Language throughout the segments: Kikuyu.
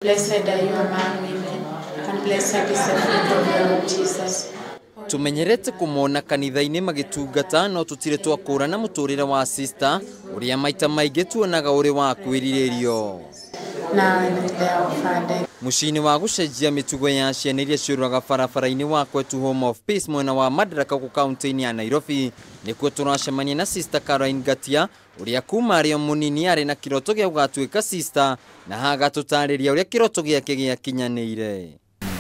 Blessed are you among women, and blessed is the fruit of your womb, Jesus. Tumenyerete kumona kanitha-inĩ magĩtungata no tũtirĩ twakũrana mũtũrĩre wa sister ũrĩa maita maingĩ tuonaga ũrĩ wa kwĩrirĩrio. Now and at the hour of our death. Mũciĩ-inĩ wa gũcenjia mĩtugo ya ciana iria ciũrũraga barabara-inĩ wa Kwetu Home of Peace mwena wa Madaraka gũkũ kaunti-inĩ ya Nairobi nĩkuo tũracemania na Sister Caroline Ngatia ũrĩa kuma arĩ o mũnini arĩ na kĩroto gĩa gũgatuĩka sister na haga tũtarĩria ũrĩa kĩroto gĩake gĩakinyanĩire.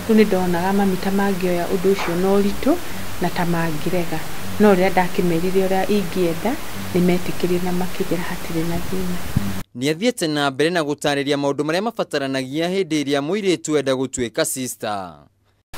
Rĩu nĩ ndonaga mami ta mangĩoya ũndũ ũcio na ũritũ na ta mangĩrega, no rĩrĩa ndakĩmerire ũrĩa ingĩenda nĩ metĩkĩrire na makĩnjĩra hatirĩ na thĩna. Nĩathiĩte na mbere na gũtarĩria maũndũ marĩa mabataranagia hĩndĩ ĩrĩa mũirĩtu enda gũtuĩka sister.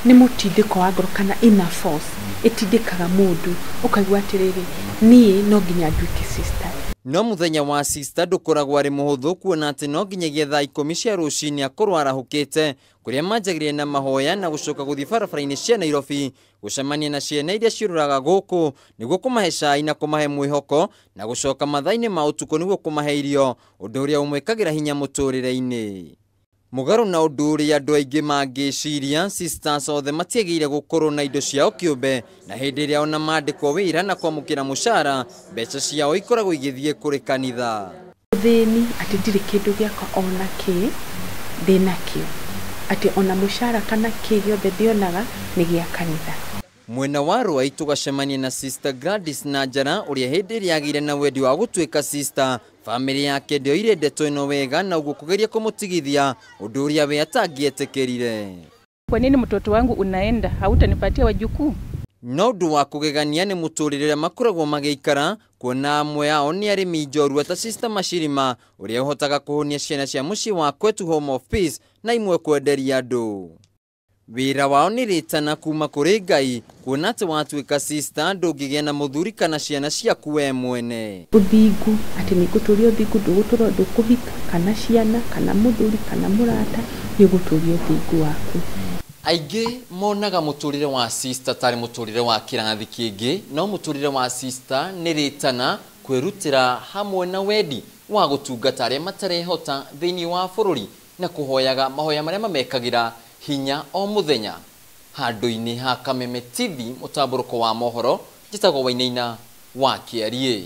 Nĩ mũtindĩko wa ngoro kana inner force ĩtindĩkaga mũndũ ũkaigua atĩrĩrĩ, niĩ no nginya nduĩke sister. No mũthenya wa sister ndũkoragwo arĩ mũhũthũ kuona atĩ no nginyagia thaa 10 cia rũcinĩ akorwo arahũkĩte kũrĩa manjagĩrĩria na mahoya na gũcoka gũthiĩ barabara-inĩ cia Nairobi gũcemania na ciana iria ciũrũraga gũkũ nĩguo kũmahe cai na kũmahe mwĩhoko na gũcoka mathaa-inĩ ma ũtukũ nĩguo kũmahe irio, ũndũ ũrĩa ũmwĩkagĩra hinya mũtũrĩre-inĩ. Mũgarũ na ũndũ ũrĩa andũ aingĩ mangĩciria, sisters othe matiagĩrĩire gũkorwo na indo ciao kĩũmbe na hĩndĩ ĩrĩa ona mandĩkwo wĩra na kwamũkĩra mũcara mbeca ciao ikoragwo igĩthiĩ kũrĩ kanitha. Ũthĩni atĩ ndirĩ kĩndũ gĩakwa ona kĩ ndĩnakĩo, atĩ ona mũcara kana kĩ gĩothe ndĩonaga nĩ gĩa kanitha. Mwena wa Ruai tũgacemania na Sister Gladys Nanjara ũrĩa hĩndĩ ĩrĩa agĩire na wendi wa gũtuĩka sister famĩlĩ yake ndĩoire ndeto ĩno wega na ũguo kũgeria kũmũtigithia ũndũ ũrĩa we atangĩetĩkĩrire. Kwa nini mtoto wangu unaenda hautanipatia wajukuu? No ũndũ wa kũgegania nĩ mũtũrĩre ũrĩa makoragwo magĩikara kuona amwe ao nĩ arĩmi njorua ta Sister Mashirima ũrĩa ũhotaga kũhũnia ciana cia mũciĩ wa Kwetu Home of Peace na imwe kwenderia andũ. Wĩra wao nĩ rĩtana kuma kũrĩ Ngai kuona atĩ watuĩka sister ndũngĩgĩa na mũthuri kana ciana ciaku we mwene. Ũthingu atĩ nĩ ngũtũria ũthingu, ndũgũtũra ndũkũhika kana ciana kana mũthuri kana mũrata, nĩ ũgũtũria ũthingu waku. Aingĩ monaga mũtũrĩre wa sister tarĩ mũtũrĩre wa kĩrathi kĩngĩ, no mũtũrĩre wa sister nĩ rĩtana kwĩrutĩra hamwe na wendi wa gũtungata arĩa matarehota thĩinĩ wa bũrũri na kũhoyaga mahoya marĩa mamekagĩra hinya o mũthenya. Handũ-inĩ ha Kameme TV mũtambũrũko wa mohoro, njĩtagwo Wainaina wa Kĩariĩ.